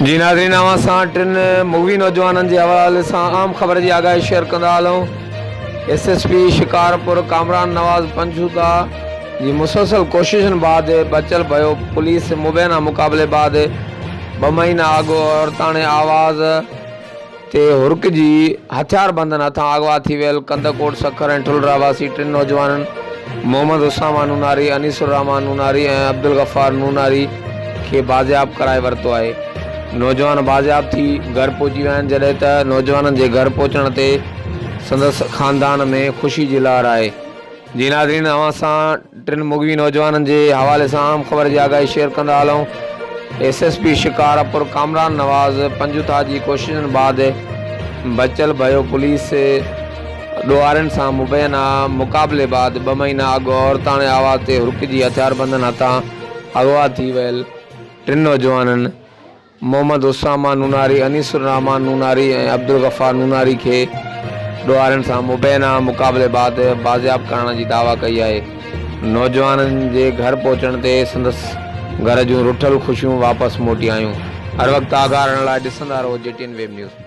جي ناظرين اوهان سان ٽن مغوي نوجوانن جي حوالي سان اهم خبر جي آگاهي شيئر ڪندا هلون S S P Shikarpur Kamran Nawaz Panjotha جي مسلسل ڪوششن بعد بچل ڀيو پوليس مبينا مقابلي بعد ٻه مهينا اڳ عورتاڻي آواز تي هرکجي هٿياربندن هٿان اغوا ٿي ويل ڪنڌڪوٽ، سکر ۽ ٺل رهواسي ٽن نوجوانن محمد اسامه نوناري، انيس الرحمان نوناري ۽ عبدالغفار نوناري کي بازياب ڪرائي ورتو آهي. نوجوان بازياب ٿي گهر پهچي ويا آهن جڏهن ته نوجوانن جي گهر پهچڻ تي سندس خاندان ۾ خوشي جي لهر آهي. جي ناظرين اوهان سان ٽن مغوي نوجوانن جي حوالي سان اهم خبر جي آگاهي شيئر ڪندا هلون S S P Shikarpur Kamran Nawaz Panjotha جي ڪوششن بعد بچل ڀيو پوليس ڏوهارين سان مبينا مقابلي بعد ٻه مهينا اڳ عورتاڻي آواز تي هرکجي هٿياربندن هٿان اغوا ٿي ويل ٽن نوجوانن محمد اسامه نوناري، انيس الرحمان نوناري ۽ عبدالغفار نوناري کي ڏوهارين سان مبينا مقابلي بعد بازياب ڪرڻ جي دعويٰ ڪئي آهي. نوجوانن جي گهر پهچڻ تي سندس گهر جون رٺل خوشيون واپس موٽي آيون. هر وقت آگاهه رهڻ لاء ڏسندا رهو جي ٽي اين ويب نيوز.